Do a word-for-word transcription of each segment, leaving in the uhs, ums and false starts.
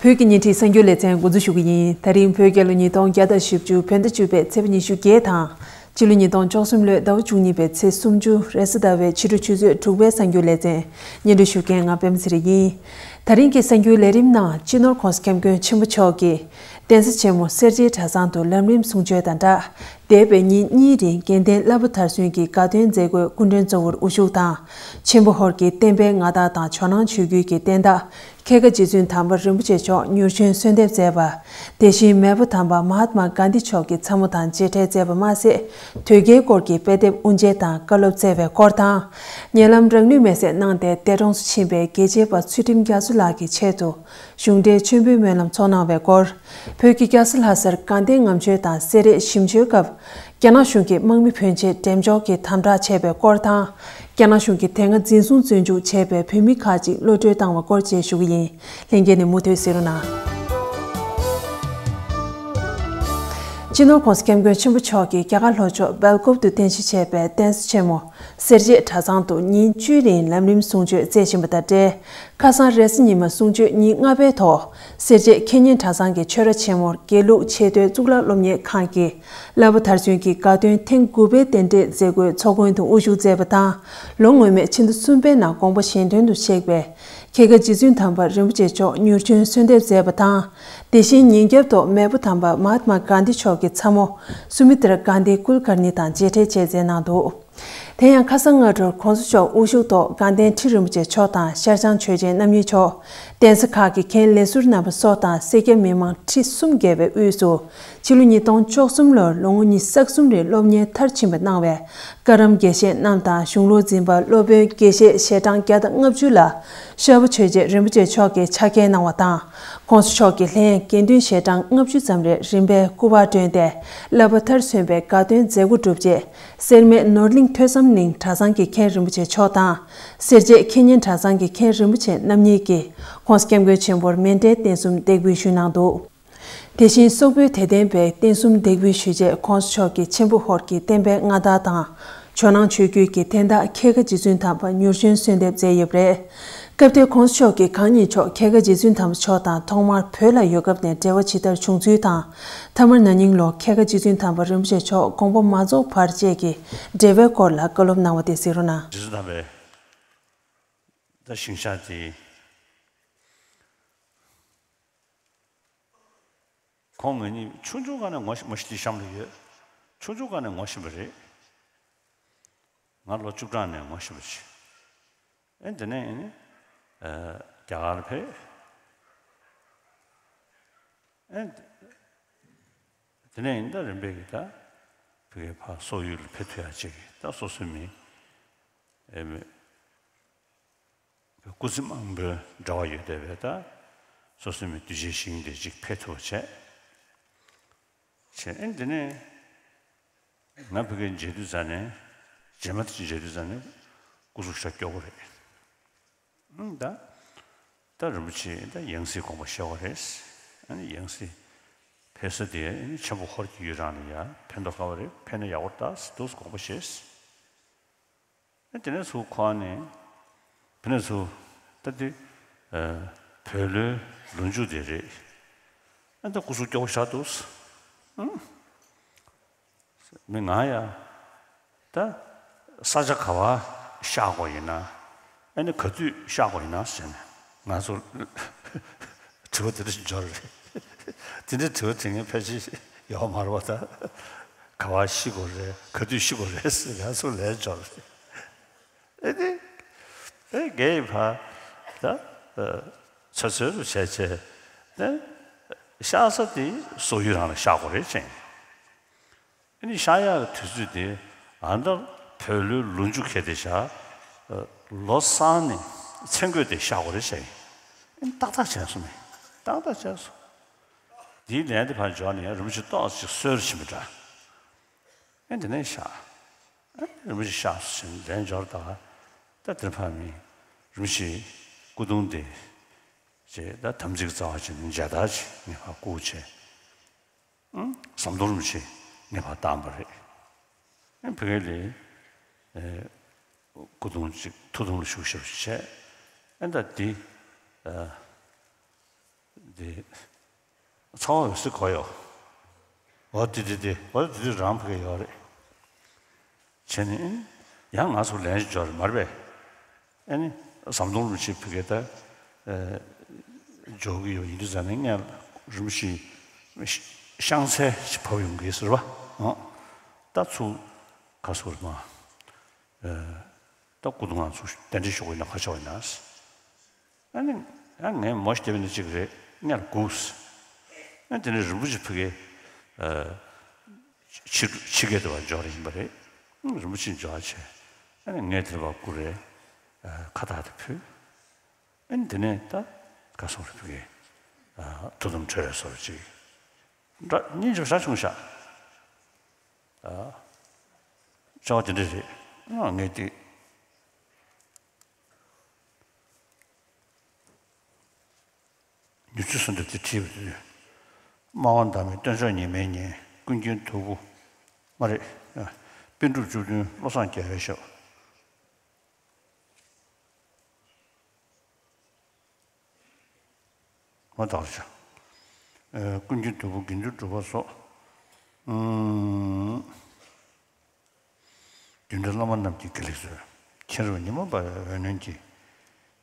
བོད་ཀྱི་ཉིན་བྲིས་གསར་འགྱུར་ལེ་ཚན་འགོ་འཛུགས་ཞུ་གི་ཡིན། ད་རིང་བོད་རྒྱལ་ལོ་ཉིས་སྟོང་བརྒྱ་དང་བཞི་བཅུ་བོད་ཟླ་བཅུ་པའི་ཚེས་པ་ཉི་ཤུ་བརྒྱད་དང་། སྤྱི་ལོ་ཉིས་སྟོང་བཅུ་གསུམ་ལོའི་ཟླ་བ་བཅུ་གཉིས་པའི་ཚེས་སུམ་ཅུ་རེས་གཟའ་ཟླ་བའི་ཕྱི་དྲོ་ཆུ་ཚོད་དྲུག་པའི་གསར་འགྱུར་ལེ་ཚན། སྙན་སྒྲོན་ཞུ་མཁན་ང་པད་མ་ཚེ་རིང་ཡིན། ད་རིང་གི་གསར་འགྱུར་ལས་རིམ་ནང་སྤྱི་ནོར་༸གོང་ས་༸སྐྱབས་མགོན་ཆེན་པོ་མཆོག་གིས། གདན་ས་ཆེན་མོ་སེར་བྱེས་གྲྭ་ཚང་དུ་ལམ་རིམ་གསུང་ཆོས་དང་སྦྲགས། འདས་པའི་ཉིན་གཉིས་རིང་དགེ་ལྡན་བསླབ་པ་མཐར་སོན་གྱི་དགའ་སྟོན་མཛད་སྒོའི་སྐུ་མགྲོན་གཙོ་བོར་དབུ་བཞུགས་དང་། ཆེན་པོ་ཧོར་གྱི་བསྟན་པའི་མངའ་བདག་དང་ཇོ་ནང་ཆོས་བརྒྱུད་ཀྱི་བསྟན་བདག་མཁས་དགེ་རྗེ་བཙུན་དམ་པ་རིན་པོ་ཆེ་མཆོག་མྱུར་བྱོན་གསོལ་འདེབས་མཛད་པ། དེ་བཞིན་མེས་པོ་དམ་པ་མ་ཧཱ་ཏ་མ་གྷན་དྷི་མཆོག་གི་ཚ་མོ་དང་མཇལ་འཕྲད་མཛད་པ་མ་ཟད། དོལ་རྒྱལ་སྐོར་གྱི་དཔེ་དེབ་དབུ་འབྱེད་དང་བཀའ་སློབ་སྩལ་བའི་སྐོར་དང་། ཉེ་ལམ་རང་ལུས་མེར་སྲེག་གནང་སྟེ་འདས་གྲོངས་སུ་ཕྱིན་པའི་རྒྱལ་གཅེས་པ་ཚུལ་ཁྲིམས་རྒྱ་མཚོ་ལགས་ཀྱི་ཆེད་དུ། གཞུང་འབྲེལ་མཆོད་འབུལ་སྨོན་ལམ་ཚོགས་གནང་བའི་སྐོར། བོད་ཀྱི་སྐྱ་སེར་ལྷ་སར་དགའ་ལྡན་ངམ་ཆོས་དང་སེ་ར་ཞིམ་ཆོས་སྐབས། རྒྱ་ནག་གཞུང་གིས་དམག་མི་ཕོན་ཆེ་འགྲེམས་འཇོག་གི་དམ་དྲག་བྱས་པའི་སྐོར་དང་། རྒྱ་ནག་གཞུང་གིས་དེ་སྔ་འཛིན་བཟུང་བཙོན་འཇུག་བྱས་པའི་བོད་མི་ཁག་ཅིག་གློད་གྲོལ་བཏང་བའི་སྐོར་བཅས་ཞུ་གི་ཡིན། ལྷན་རྒྱས་ནས་མུ་མཐུད་གཟིགས་རོགས་གནང་། སྤྱི་ནོར་༸གོང་ས་༸སྐྱབས་མགོན་ཆེན་པོ་མཆོག་གིས་རྒྱ་གར་ལྷོ་ཕྱོགས་སྦེལ་ཀོབ་ཏུ་རྟེན་གཞི་བྱས་པའི་གདན་ས་ཆེན་མོ་སེར་བྱེས་གྲྭ་ཚང་དུ་ཉིན་བཅུའི་རིང་ལམ་རིམ་གསུང་ཆོས་སྩལ་བཞིན་པ་དང་འབྲེལ། ཁ་སང་རེས་གཟའ་ཉི་མ་གསུང་ཆོས་ཉིན་ལྔ་པའི་ཐོག་སེར་བྱེས་ཁེ་ཉན་གྲྭ་ཚང་གི་ཆོས་ར་ཆེན་མོར་དགེ་ལུགས་ཆེས་མཐོའི་གཙུག་ལག་སློབ་གཉེར་ཁང་གི་བསླབ་པ་མཐར་སོན་གྱི་དགའ་སྟོན་ཐེངས་དགུ་པའི་རྟེན་འབྲེལ་མཛད་སྒོའི་ཚོགས་མགོན་དུ་དབུ་བཞུགས་མཛད་པ་དང་། ལོ་སྔོན་མའི་ཕྱི་ཟླ་གསུམ་པའི་ནང་དགོངས་པ་གཞན་དོན་དུ་གཤེགས་པའི་མཁས་དགེ་རྗེ་བཙུན་དམ་པ་རིན་པོ་ཆེ་མཆོག་མྱུར་བྱོན་གསོལ་འདེབས་མཛད་པ་དང་། དེ་བཞིན་ཉིན་རྒྱབ་ཐོག་མེས་པོ་དམ་པ་མ་ཧཱ་ཏ་མ་གྷན་དྷི་མཆོག་གི་ཚ་མོ་སུ་མི་ཏྲ་གྷན་དྷི་ཀུལ་ཀར་ནི་དང་མཇལ་འཕྲད་བཅས་མཛད་གནང་འདུག་དེ་ཡང་ཁ་སང་སྔ་དྲོར་༸གོང་ས་མཆོག་དབུ་བཞུགས་ཐོག་དགའ་ལྡན་ཁྲི་རིན་པོ་ཆེ་མཆོག་དང་ཤར་བྱང་ཆོས་རྒྱལ་རྣམ་གཉིས་མཆོག་གདན་ས་ཁག་གི་མཁན་ལས་ཟུར་རྣམ་པ་སོགས་དང་སེར་སྐྱ་མི་མང་ཁྲི་གསུམ་བརྒལ་བའི་དབུས་སུ། ཕྱི་ལོ་ཉིས་སྟོང་བཅུ་གསུམ་ལོར་ལོ་ངོ་ཉི་ཤུ་རྩ་གསུམ་རིང་སློབ་གཉེར་མཐར་ཕྱིན་པ་གནང་བའི་བཀའ་རམས་དགེ་བཤེས་རྣམས་དང་གཞུང་ལུགས་འཛིན་པ་སློབ་དཔོན་དགེ་བཤེས་ཞལ་གྲངས་བརྒྱ་དང་ལྔ་བཅུ་ལ་ཤར་པ་ཆོས་རྒྱལ་རིན་པོ་ཆེ་མཆོག་གིས་ཕྱག་འཁྱེར་གནང་བ་དང་། ༸གོང་ས་མཆོག་གིས་ལྷན་དགེ་འདུན་ཞལ་གྲངས་ལྔ་བཅུ་ཙམ་རེ་རིམ་པས་སྐུ་པར་བསྐྲུན་ཏེ་བསླབ་པ་མཐར་སོན་པའི་དགའ་སྟོན་མཛད་སྒོ་གྲུབ་རྗེས། སེར་སྨད་ནོར་གླིང་ཐོས་བསམ་གླིང་གྲྭ་ཚང་གི་མཁན་རིན་པོ་ཆེ་མཆོག་དང་། སེར་བྱེས་ཁེ་ཉན་གྲྭ་ཚང་གི་མཁན་རིན་པོ་ཆེ་རྣམ་གཉིས་ཀྱིས་༸གོང་ས་༸སྐྱབས་མགོན་ཆེན་པོར་མཎྜལ་རྟེན་གསུམ་འདེགས་འབུལ་ཞུས་གནང་འདུག་དེ་བཞིན་སོག་པོའི་དད་ལྡན་པས་རྟེན་གསུམ་འདེགས་འབུལ་ཞུས་རྗེས་༸གོང་ས་མཆོག་གིས་ཆེན་པོ་ཧོར་གྱི་བསྟན་པའི་མངའ་བདག་དང་ཇོ་ནང་ཆོས་བརྒྱུད་ཀྱི་བསྟན་བདག་མཁས་དགེ་རྗེ་བཙུན་དམ་པ་མྱུར་བྱོན་གསོལ་འདེབས་མཛད་ཡོད་པ་རེད། སྐབས་དེར་༸གོང་ས་མཆོག་གིས་གང་ཉིད་མཆོག་མཁས་དགེ་རྗེ་བཙུན་དམ་པ་མཆོག་དང་ཐོག་མར་བོད་ལ་ཡོད་སྐབས་ནས་འབྲེལ་བ་ཇི་ལྟར་བྱུང་ཚུལ་དང་། མཐའ་མར་ན་ནིང་ལོ་མཁས་དགེ་རྗེ་བཙུན་དམ་པ་རིན་པོ་ཆེ་མཆོག་དགོངས་པ་མ་རྫོགས་བར་བཅས་ཀྱི་འབྲེལ་བའི་སྐོར་ལ་བཀའ་སློབ་གནང་བ་དེ་གཟིགས་རོགས་གནང་། རྗེ་བཙུན་དམ་པས་ད་ཞིང་ཆགས་དེ། ཁོང་ང་གཉིས་ཆུང་ཆུང་སྒང་ནས་ངོ་ཤེས། མ་གཞི་དེ་གཤམ་ལ་ཡོད། ཆུང་ཆུང་སྒང་ནས་ངོ་ཤེས་པ་རེད། ང་ལོ་བཅུ་གྲངས་ནས་ངོ་ཤེས་པ་ཞིག་ཨེ་དེ་ནས་ཨེ་ནི། ཨ། རྒྱ་གར་ཕེབས། ཨེ་དེ་ནས་ཨེ་ནི་ད་རིམ་པས་ཀྱི་ད་ཕ་གིར་ཕར་སོག་ཡུལ་ལ་ཕེབས་ཐུབ་ཡག་ཅིག་གི་ད་སོ་སོའི་མི་ཨེ་མི། སྐུ་ཚེ་མང་པོའི་འབྲེལ་བ་ཡོད་བསྡད་པའི་ད་སོ་སོའི་མི་གདུལ་བྱའི་ཞིང་དེ་ཅིག་ཕེབས་ཐུབ་པ་བྱས། བྱས་ཨེ་འདི་ནས་ང་ཕ་གིར་མཇལ་དུས་ཙ་ནས། རྗེས་མ་དེ་ཅིག་མཇལ་དུས་ཙ་ནས་སྐུ་གཟུགས་ཤ་སྐྱོ་པོ་རེད། ཨང་། ད་ད་རིན་པོ་ཆེ་ད་ཡང་སྲིད་དགོངས་པ་བཞེས་པ་རེད། ཨ་ནི་ཡང་སྲིད་ཕེབས་ས་དེ་ཨ་ནི་ཆེན་པོ་ཧོར་གྱི་ཡུལ་རང་ལ་ཡ་ཕན་ཐོགས་དཀའ་བ་རེད། ཕེབས་ན་ཡག་པོ་རེད་ད་ཟེར་འདུག་དགོངས་པ་བཞེས། ཨ་དེ་ནས་ཚུར་ཁོ་ནས་དེ་ནས་ཚུར་ད་དེ་ཨ་བོད་ལོའི་ལོ་མཇུག་དེ་རེད། ཨ་ད་སྐུ་གཟུགས་སྐྱོ་པོ་ཞེ་དྲག་འདུག་ཨང་། མི་ང་ཡ། ད་ས་ཆ་ག་པར་གཤེགས་དགོས་ཡིན་ན། ཨ་ནི་ག་དུས་གཤེགས་དགོས་ཡིན་ན་ཟེར་ནས་ང་ཚོ་དྲི་བ་དེ་འདྲ་ཞིག་འབྱོར་རེད། དེ་འདྲའི་དྲི་བ་དྲི་མཁན་ཕལ་ཆེར་ཡོད་མ་རེད་པ། ད་ག་པར་ཤི་དགོས་རེད། ག་དུས་ཤི་དགོས་རེད་ཟེར་ང་ཚོ་ལན་འབྱོར་རེད། ཨེ་ནི། ཨེ་རྒས་ཡིན་པ། ད་ཨ་ཚོད་ཚོད་རུ་བྱས་བྱས། ཨེ་གཤེགས་ས་དེ་སོག་ཡུལ་རང་ལ་གཤེགས་དགོས་རེད་ཅེས། ཨེ་ནི་གཤེགས་ཡག་གི་དུས་ཚོད་དེ་ཨ་ད་བོད་ལོའི་ལོ་མཇུག་ཁེལ་ཏེ་བཞག་ལོ་གསར་ནས་མཚན་འཁོད་དེ་གཤེགས་དགོས་རེད་ཅེས། ཨེ་ནི་ཏག་ཏག་བྱས་སོང་ནས། ཏག་ཏག་བྱས་སོང་། དེའི་ལན་དེ་ཕར་འབྱོར་ནས་རིན་པོ་ཆེ་ཏོག་ཙམ་གསོལ་ར་ཕྱིན་པ་འདྲ། ཨེ་དེ་ནས་གཤེགས། ཨེ་རིན་པོ་ཆེ་གཤེགས་སོ་ཞེས་ལན་འབྱོར་ད། ད་དེར་ཕར་ནི་རིན་པོ་ཆེའི་སྐུ་གདུང་དེ་ཅེས་ད་དམ་ཚིག་རྩ་བ་ཅན་མཇལ་དར་ཅིག་ངས་ཕར་བསྐུར་བྱས། ཨང་། ཟམ་གདོང་རིན་པོ་ཆེ་ངས་ཕར་བཏང་པ་རེད། ཨེ་ཕ་གི་ལ་ཨེ་སྐུ་གདུང་ཅིག་ཐུགས་དམ་ལ་བཞུགས་ཞབས་ཞུ་བྱས། ཨེ་ད་འདི་ཨ། འདི། ཚ་བ་འོད་ཟེར་གོ་ཡོད། འོ་དེ་དེ་དེ་འོ་དེ་དེ་རང་ཕ་གི་ཡོད་རེད། བྱས་ནས་ཡང་ང་ཚོ་ལན་ཞིག་འབྱོར་མ་རེད་པས། ཨ་ནི་ཟམ་གདོང་རིན་པོ་ཆེ་ཕ་གི་ད་འབྱོར་གི་ཡོད། ཡིན་དུས་ཙང་ནས་ངས་རིན་པོ་ཆེ་ཤང་ཚལ་ཞིག་བབས་ཡོང་གི་ཟེར་བ། ཨང་། ད་ཚུར་ག་སོ་རེད་མ། ད་སྐུ་གདུང་ང་ཚོ་གདན་འདྲེན་ཞུ་དགོས་ན་ག་ཆགས་ཡིན་ན། ཨ་ནི་ཨ་ངས་མོ་ཞིག་བསྡད་པ་ནི་གཅིག་རེད། ངས་སྒུགས། ཨ་དེ་ནས་རིན་པོ་ཆེ་ཕ་གི་ཕྱི་ཕྱི་སྐད་དུ་བ་འབྱོར་ཡིན་པ་རེད། རིན་པོ་ཆེ་འབྱོར་བྱས། ཨ་ནི་ངས་དེ་བ་སྒུག་རེད། ཁ་བཏགས་དེ་ཕུལ། ཨ་ནི་དེ་ནས་ད་ག་སོང་རེད་ཕ་གི། ཐུགས་དམ་གྲོལ་བའི་སོར་ཅིག་འདྲ་སྙིང་རྗེ་པོ་ཞེ་དྲག་བྱུང་ཤག་ཨ། བྱ་བ་དེ་འདྲ་རེད། ཨ་ངས་དེ། མྱུར་མཛད་གསོལ་འདེབས་དེ་བྲིས་པ་དེ། སྨྲ་བ་བདག་མེད་སྟོན་མཆོག་ཉི་མའི་ཉིན། ཀུན་མཁྱེན་དོལ་པོ། མ་རེད། ཨ། པཎ་གྲུབ་བཅུ་བདུན་བློ་བཟང་རྒྱལ་བའི་ཞབས། མ་དག་ཆ། ཨེ། ཀུན་མཁྱེན་དོལ་པོ་དགེ་འདུན་གྲུབ་པ་སོགས། ཨུམ། དགེ་འདུན་བླ་མ་རྣམས་ཀྱིས་དགེ་ལེགས་གསོལ། མཁྱེན་རབ་ཉི་མ་འབར་བའི་འོད་རྣོན་གྱིས།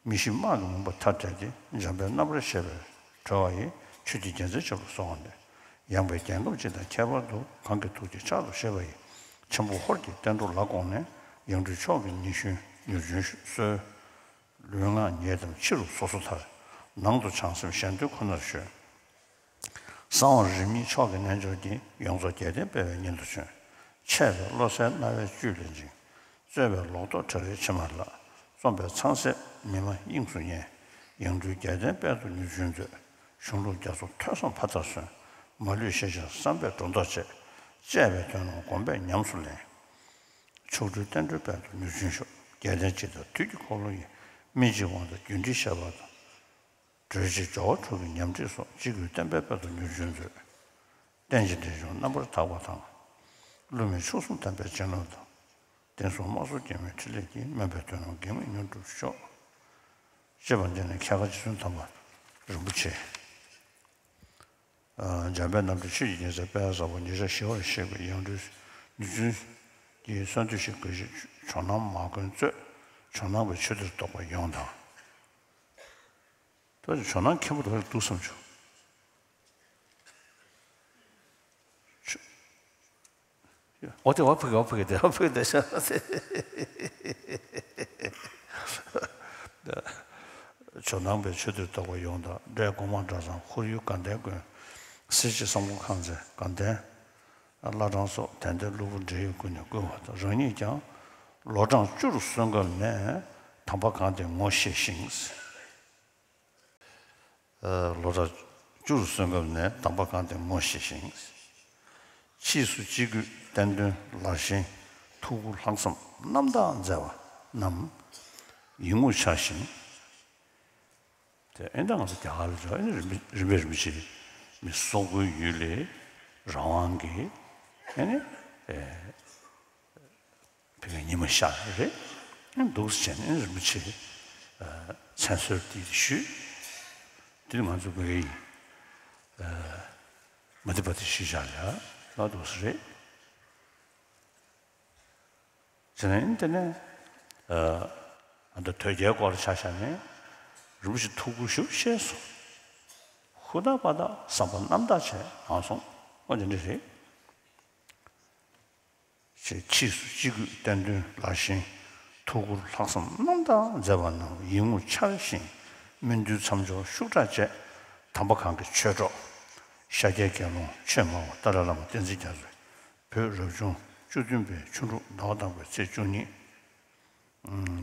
མི་ཤིགས་དམག་གི་མུན་པ་མཐའ་བསྐྲད་དེ། འཇམ་དཔལ་རྣམ་པར་ཤེས་པས་གྲོལ་བ་ཡི། ཆོས་ཀྱི་རྒྱལ་མཚན་ཆེན་པོར་གསོལ་བ་འདེབས། ཡངས་པའི་རྒྱལ་ཁམས་སྤྱི་དང་ཁྱད་པར་དུ། གང་གི་ཐུགས་ཀྱི་ཕྱག་ཏུ་བཞེས་པ་ཡི། ཆེན་པོ་ཧོར་གྱི་བསྟན་འགྲོ་ལ་དགོངས་ནས། ཡང་སྤྲུལ་མཆོག་གི་ཉི་གཞོན་མྱུར་འབྱོན་གསོལ། ལུས་ངག་ཉེས་དམ་ཕྱི་རུ་སོ་སོར་ཐར། ནང་དུ་བྱང་སེམས་གཞན་དོན་ཁོ་ནར་གཞོལ། གསང་བ་རིམ་གཉིས་མཆོག་གི་རྣལ་འབྱོར་གྱིས། ཡོངས་རྫོགས་རྒྱལ་བསྟན་སྤེལ་བའི་གཉེན་དུ་བྱོན། ཆད་པའི་བློ་གསལ་རྣ་བའི་བཅུད་ལ་འཇིགས། རྩོད་པའི་ལོག་རྟོག་བྲལ་བའི་ཕྱི་མ་ལ། རྩོམ་པའི་ཚངས་སྲས་མི་སྨྲ་དབྱིངས་སུ་ཉལ། ཡང་སྤྲུལ་རྒྱལ་བསྟན་དཔལ་དུ་མྱུར་འབྱོན་མཛོད། གཞུང་ལུགས་རྒྱ་མཚོ་ཐོས་བསམ་ཕ་མཐར་སོན། མ་ལུས་ཤེས་བྱ་བསམ་པས་སྒྲོ་འདོགས་བཅད། བཅས་པའི་དོན་རྣམས་སྒོམ་པས་ཉམས་སུ་ལེན། མཆོག་སྤྲུལ་བསྟན་འགྲོའི་དཔལ་དུ་མྱུར་འབྱོན་ཤོག། རྒྱལ་བསྟན་སྤྱི་དང་དུས་ཀྱི་འཁོར་ལོ་ཡི། སྨིན་བྱེད་དབང་དང་རྒྱུ་འབྲས་ཤེས་པ་དང་། གྲོལ་བྱེད་སྦྱོར་བ་དྲུག་གི་ཉམས་ཁྲིད་སོགས། སྤྱི་སྒོས་བསྟན་པའི་དཔལ་དུ་མྱུར་འབྱོན་མཛོད། རྟེན་ཅིང་འབྲེལ་འབྱུང་རྣམ་པར་དག་པ་དང་། བསླུ་མེད་མཆོག་གསུམ་དམ་པའི་བྱིན་རླབས་དང་། བསྟན་སྲུང་དམག་ཟོར་སྐྱེ་མེད་ཕྲིན་ལས་ཀྱིས། སྨོན་པའི་དོན་རྣམས་གེགས་མེད་མྱུར་འགྲུབ་ཤོག། ཅེས་པ་འདི་ནི་ཁྱད་མཁར་རྗེ་བཙུན་དམ་པ་རིན་པོ་ཆེ། ཨ། འཇམ་དཔལ་རྣམ་འདྲེན་ཆོས་ཀྱི་རྒྱལ་མཚན་དཔལ་བཟང་པོ་ཉེ་ཆར་ཞི་བར་གཤེགས་པའི་ཡང་སྤྲུལ་མྱུར་འབྱོན་གྱི་གསོལ་འདེབས་ཤིག་དགོས་ཞེས་ཇོ་ནང་མ་དགོན་གཙོས་ཇོ་ནང་པའི་ཆོས་དད་རྟོགས་པ་ཡོངས་དང་། ད་ཇོ་ནང་མཁན་པོ་དེ་འདུག་བསམ་བྱུང་། འོ་དེ་བ་ཕུ་གེ་བ་ཕུ་གེ་དེ་བ་ཕུ་གེ་དེ་ཤ། ཇོ་ནང་པའི་ཆོས་དད་རྟོགས་པ་ཡོངས་དང་། འབྲས་གོང་མ་གྲྭ་ཚང་། ཁོར་ཡུག་དགའ་ལྡན་དགོན། གསེར་བྱེས་བསམ་གྲུབ་ཁང་ཚན། དགའ་ལྡན་བླ་བྲང་སོགས་དད་ལྡན་སློབ་བུ་འབྲེལ་ཡོད་ཀུན་ནས་བསྐུལ་བ་དང་། རང་ཉིད་ཀྱང་ལོ་གྲངས་བཅུ་རུ་སོན་སྐབས་ནས་དམ་པ་གང་དེ་ངོ་ཤེས་ཤིང་། ལོ་གྲངས་བཅུ་རུ་སོན་སྐབས་ནས་དམ་པ་གང་དེ་ངོ་ཤེས་ཤིང་། ཕྱིས་སུ་སྤྱི་སྒོས་བསྟན་དོན་ལར་ཞེན། ཐུགས་ཁུར་ལྷག་བསམ་རྣམ་དག་མཛད་པ་རྣམས་ཡིད་ངོར་འཆར་ཞིང་། དེ་ཨེ་འདྲ་ང་ཚོ་རྒྱ་གར་ལ་འགྲོ་ཨེ་ནི་རིམ་པས་རིམ་པས་རིམ་པས་བྱས་མི་སོག་པོའི་ཡུལ་ལས་རང་དབང་གི་ཨེ་ནི་ཨེ། ཕ་གིའི་ཉི་མ་ཤར་རེད། འདུག་སེ་བྱས་ནས་རིན་པོ་ཆེ་མཚན་གསོལ་འདི་ཞུས། འདི་ནི་ང་ཚོ་བོད་ཡིག་མ་དེ་པ་དེ་ཞུས་བཞག་ལ་ལ་འདུག་སེ་རེད། བྱས་ནས་དེ་ནས་ཨ་ད་དོལ་རྒྱལ་སྐོར་ཆ་བཞག་ནས་རིན་པོ་ཆེ་ཐུགས་ཁུར་ཞེ་པོ་བཞེས་སོང་། ཧུར་ཐག་པ་དག་བསམ་པ་རྣམ་དག་བྱས་ཡོང་སོང་། འོ་དེ་འདྲ་རེད། ཅེས་ཕྱིས་སུ་སྤྱི་སྒོས་བསྟན་དོན་ལ་ཞེན། ཐུགས་ཁུར་ལྷག་བསམ་རྣམ་དག་མཛད་པ་རྣམས་ཡིད་ངོར་འཆར་ཞིང་། སྨོན་འདུན་མཚམས་སྦྱོར་ཤུགས་དྲག་བཅས་དམ་པ་གང་གི་ཆོས་གྲོགས་ཤཱཀྱའི་དགེ་སློང་ཆོས་སྨྲ་བ་ཏཱ་ལའི་བླ་མ་བསྟན་འཛིན་རྒྱ་མཚོས་བོད་རབ་བྱུང་བཅུ་བདུན་པའི་ཆུ་འབྲུག་ཟླ་བ་དང་པོའི་ཚེས་བཅུ་གཉིས།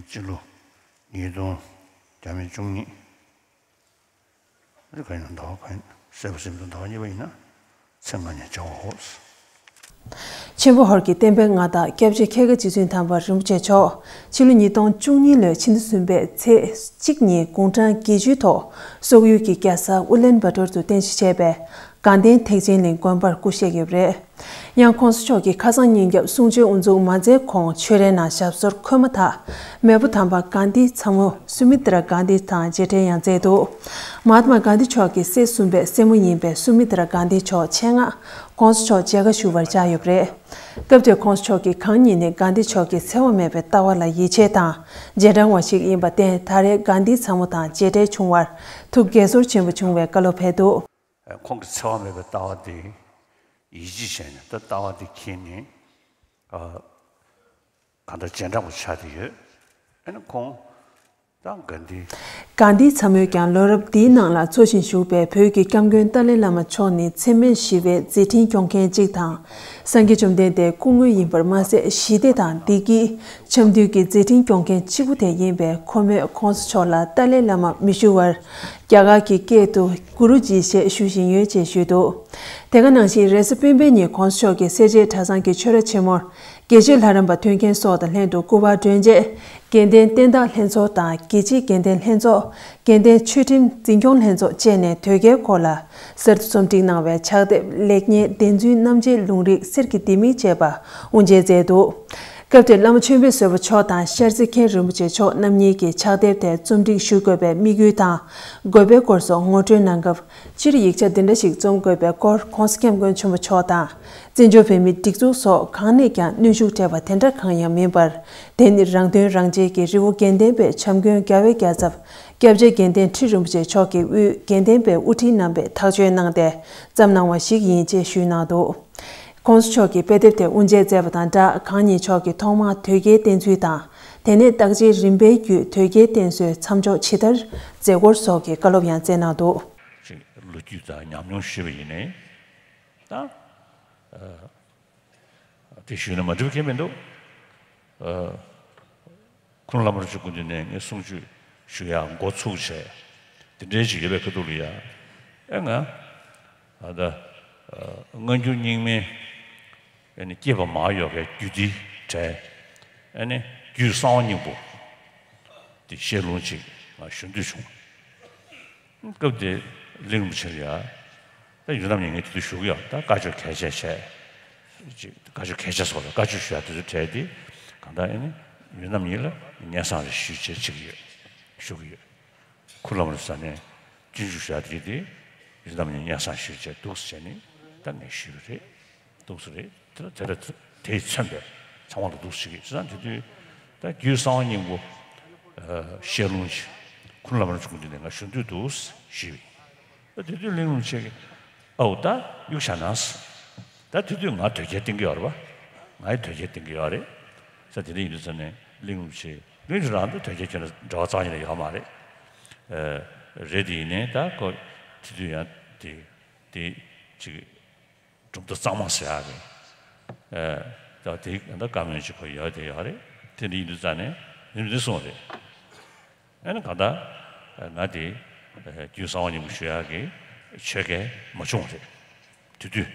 སྤྱི་ལོ་ཉིས་སྟོང་བརྒྱ་མེད་བཅུ་གཉིས། རེ་ག་ཡིན་ཟླ་བ་ག་ཡིན་གསལ་པོ་སེམས་དང་ཟླ་བ་གཉིས་པ་ཡིན་ན་ཚེས་ལྔ་ཉིན་བྱ་བ་ཧོ། ཆེན་པོ་ཧོར་གྱི་བསྟན་པའི་མངའ་བདག་སྐྱབས་རྗེ་ཁལ་དཀར་རྗེ་བཙུན་དམ་པ་རིན་པོ་ཆེ་མཆོག་ཕྱི་ལོ་ཉིས་སྟོང་བཅུ་གཉིས་ལོའི་ཕྱི་ཟླ་གསུམ་པའི་ཚེས་གཅིག་ཉིན་དགུང་གྲངས་བརྒྱད་ཅུའི་ཐོག་སོག་ཡུལ་གྱི་རྒྱལ་ས་ཨུ་ལན་བྷ་ཏོར་དུ་རྟེན་གཞི་བྱས་པའི་ དགའ་ལྡན་ཐེག་ཆེན་གླིང་དགོན་པར་སྐུ་གཤེགས་ཡོད་པ་རེད། ཡང་༸གོང་ས་མཆོག་གིས་ཁ་སང་ཉིན་རྒྱབ་གསུང་ཆོས་དབུ་འཛུགས་མ་མཛད་གོང་ཆོས་རའི་ནང་ཞབས་སོར་འཁོད་མ་ཐག་མེས་པོ་དམ་པ་གྷན་དྷི་ཚ་མོ་སུ་མི་ཏྲ་གྷན་དྷི་དང་མཇལ་འཕྲད་ཡང་མཛད་འདུག་མ་ཧཱ་ཏ་མ་གྷན་དྷི་མཆོག་གི་སྲས་གསུམ་པའི་སྲས་མོ་ཡིན་པའི་སུ་མི་ཏྲ་གྷན་དྷི་མཆོག་ཆེད་མངགས་༸གོང་ས་མཆོག་མཇལ་ཁ་ཞུ་བར་བཅར་ཡོད་པ་རེད། སྐབས་དེར་༸གོང་ས་མཆོག་གིས་གང་ཉིད་ནི་གྷན་དྷི་མཆོག་གི་འཚེ་བ་མེད་པའི་ལྟ་བ་ལ་ཡིད་ཆེས་དང་རྗེས་འབྲང་བ་ཞིག་ཡིན་པར་བརྟེན། ད་རེས་གྷན་དྷི་ཚ་མོ་དང་མཇལ་འཕྲད་བྱུང་བར་ཐུགས་དགྱེས་ཚོར་ཆེན་པོ་བྱུང་བའི་བཀའ་སློབ་ཕེབས་འདུག་ཁོང་གི་འཚེ་བ་མེད་པའི་ལྟ་བ་དེ་ཡིད་ཆེས་བྱས་ནས། ད་ལྟ་བ་དེ་མཁྱེན་ནས། ཨ། གང་ལྟར་རྗེས་འབྲང་པ་ཆགས་བསྡད་ཡོད། ཨ་ནི་ཁོང་དང་གྷན་དྷི། གྷན་དྷི་ཚ་མོས་ཀྱང་ལོ་རབས་འདིའི་ནང་ལ་འཚོ་ཞིང་བཞུགས་པའི་བོད་ཀྱི་སྐྱབས་མགོན་ཏཱ་ལའི་བླ་མ་མཆོག་ནི་འཚེ་མེད་ཞི་བའི་མཛད་འཕྲིན་སྐྱོང་མཁན་གཅིག་དང་། སངས་རྒྱས་བཅོམ་ལྡན་འདས་སྐུ་དངོས་ཡིན་པར་མ་ཟད། ཞི་བདེ་དང་བདེ་སྐྱིད། འཆམ་མཐུན་གྱི་མཛད་འཕྲིན་སྐྱོང་མཁན་གཅིག་པུ་དེ་ཡིན་པས། ཁོ་མོས་༸གོང་ས་མཆོག་ལ་ཏཱ་ལའི་བླ་མ་མི་ཞུ་བར། རྒྱ་གར་གྱི་སྐད་དུ་གུ་རུ་ཇི་ཞེས་ཞུ་བཞིན་ཡོད་ཅེས་ཞུས་འདུག་དེ་ག་ནང་བཞིན་རེས་གཟའ་སྤེན་པའི་ཉིན་༸གོང་ས་མཆོག་གིས་སེར་བྱེས་གྲྭ་ཚང་གི་ཆོས་ར་ཆེན་མོར་དགེ་ཆོས་ལྷ་རམས་པ་ཐོན་མཁན་སོགས་དང་ལྷན་དུ་སྐུ་པར་སྒྲོན་རྗེས། དགེ་ལྡན་བསྟན་བདག་ལྷན་ཚོགས་དང་། རྒྱལ་སྤྱིའི་དགེ་ལྡན་ལྷན་ཚོགས། དགེ་ལྡན་ཆོས་ཁྲིམས་འཛིན་སྐྱོང་ལྷན་ཚོགས་བཅས་ནས་དོལ་རྒྱལ་སྐོར་ལ་གསར་དུ་རྩོམ་སྒྲིག་གནང་བའི་ཕྱག་དེབ་ལེགས་ཉེས་བདེན་རྫུན་རྣམ་འབྱེད་ལུང་རིགས་གསེར་གྱི་ལྡེ་མིག་ཅེས་པ་དབུ་འབྱེད་མཛད་འདུག་སྐབས་དེར་བླ་མ་ཆོས་འཕེལ་བཟོད་པ་མཆོག་དང་ཤར་རྩེ་མཁན་རིན་པོ་ཆེ་མཆོག་རྣམ་གཉིས་ཀྱིས་ཕྱག་དེབ་དེ་རྩོམ་སྒྲིག་ཞུ་དགོས་པའི་དམིགས་ཡུལ་དང་དགོས་པའི་སྐོར་སོགས་ངོ་སྤྲོད་གནང་སྐབས། སྤྱིར་ཡིག་ཆ་འདི་འདྲ་ཞིག་རྩོམ་དགོས་པའི་སྐོར་༸གོང་ས་༸སྐྱབས་མགོན་ཆེན་པོ་མཆོག་དང་། བཙན་བྱོལ་བོད་མིའི་སྒྲིག་འཛུགས་སོགས་གང་ནས་ཀྱང་གནོན་ཤུགས་སྤྲད་པ་དེ་འདྲ་གང་ཡང་མིན་པར། དེ་ནི་རང་དོན་རང་གཅེས་ཀྱི་རི་བོ་དགེ་ལྡན་པའི་བྱམས་མགོན་རྒྱལ་བའི་རྒྱལ་ཚབ་སྐྱབས་རྗེ་དགེ་ལྡན་ཁྲི་རིན་པོ་ཆེ་མཆོག་གིས་དབུས་དགེ་ལྡན་པའི་དབུ་ཁྲིད་རྣམ་པས་ཐག་གཅོད་གནང་སྟེ་བརྩམས་གནང་བ་ཞིག་ཡིན་ཅེས་ཞུས་གནང་འདུག ༸གོང་ས་མཆོག་གིས་དཔེ་དེབ་དེ་དབུ་འབྱེད་མཛད་པ་དང་སྦྲགས། གང་ཉིད་མཆོག་གིས་ཐོག་མར་དོལ་རྒྱལ་བསྟེན་ཚུལ་དང་། དེ་ནས་བརྟག་དཔྱད་རིམ་པས་བརྒྱུད་དོལ་རྒྱལ་བསྟེན་གསོལ་མཚམས་འཇོག་ཇི་ལྟར་མཛད་སྐོར་སོགས་ཀྱི་བཀའ་སློབ་ཡང་སྩལ་གནང་འདུག་ཅིག་ལོ་རྒྱུས་དང་ཉམས་མྱོང་ཞུས་པ་ཡིན་ནའི། ད་ཨ་དེ་ཞུས་ན་མ་འགྲིག་པ་གང་ཡང་མི་འདུག་ཨ་ཁུངས་བླ་མ་རིན་པོ་ཆེ་སྐུ་མདུན་ནས་ངས་གསུང་ཆོས་ཞུ་ཡག་འགོ་ཚུགས་བྱས། དེ་འདྲའི་ཞིག་ཡོད་པའི་ཁ་ཐུག་ལ་ཡ། ཨེ་ང་ཨ་ད་ཨ་སྔ་འགྱུར་རྙིང་མའི་ཨེ་ནི་སྐྱེས་པ་མར་ཡོད་པའི་རྒྱུད་སྡེའི་གྲས། ཨེ་ནི་རྒྱུད་གསང་བ་སྙིང་པོ་དེ་བཤད་ལུང་ཅིག་ང་ཞུ་འདོད་བྱུང་། སྐབས་དེ་གླིང་རིན་པོ་ཆེ་ལ་ཡ། ད་ཡུལ་རྣམ་གཉིས་ངས་དེ་དུས་ཞུ་གི་ཡོད། ད་བཀའ་ཆོས་གལ་ཆེ་ཆེ། ཅིག་བཀའ་ཆོས་གལ་ཆེ་སོགས་ལ་བཀའ་ཆོས་ཞུ་ཡ་དེ་ཚོ་གྲས་དེ་གང་ལྟར་ཨེ་ནི་ཡུལ་རྣམ་གཉིས་ལ་སྙན་སེང་རེ་ཞུས་བྱས་བྱེད་ཀྱི་ཡོད། ཞུ་གི་ཡོད། ཁུངས་བླ་མ་རིན་པོ་ཆེ་ནས་སྤྱོད་འཇུག་ཞུ་ཡ་དེ་དེ་ཡུལ་རྣམ་གཉིས་སྙན་སེང་ཞུས་བྱས་འདུག་སེ་བྱས་ནས་ད་ངས་ཞུས་པ་རེད། འདུག་སེ་རེད། དེ་ལ་དེ་ལ་དེས་མཚོན་པའི་ཚང་མ་ལ་འདུག་སེ་ཞུ་གི་ཡོད། བྱས་ཙང་དེ་དུས་ད་རྒྱུད་གསང་བ་སྙིང་པོ་བཤད་ལུང་ཞིག་ཁུངས་བླ་མ་རིན་པོ་ཆེ་སྐུ་མདུན་ནས་ང་ཞུ་འདོད་འདུག་ཞུས་པ་ཡིན། ད་དེ་དུས་གླིང་རིན་པོ་ཆེ་གིས་ཨའོ་ད་གཡུག་བཞག་གནང་ཟེར། ད་དེ་དུས་ང་དོལ་རྒྱལ་བསྟེན་གྱི་ཡོད་རེད་པ། ང་ཡི་དོལ་རྒྱལ་བསྟེན་གྱི་ཡོད་རེད་ཟེར། དེ་འདྲ་ཡིན་དུས་ཙང་ནས་གླིང་རིན་པོ་ཆེ་གླིང་རིན་པོ་ཆེ་རང་ད་དོལ་རྒྱལ་ཁྱོན་ནས་འབྲེལ་བ་རྩ་བ་ཉིད་ནས་ཡོད་མ་རེད། ཨ་རེད་དེ་ཡིན་ནའི་ད་ཁོ་དེ་དུས་ཡང་དེ་དེ་ཅིག་གྲུབ་མཐའ་གཙང་མ་ཟེར་ཡག་རེད། ཨ་ད་དེ་ད་བཀའ་མོལ་ཅིག་ཁོ་ཡོད་དེ་ཡོད་རེད། དེ་འདྲ་ཡིན་དུས་ཙང་ནས་ཡིན་དུས་སོང་རེད། ཨ་ནི་གང་ལྟར་ང་དེ་རྒྱུད་གསང་བ་སྙིང་པོ་ཞུ་ཡག་གི་ཆོས་སྐལ་མ་བྱུང་བ་རེད། དེ་དུས།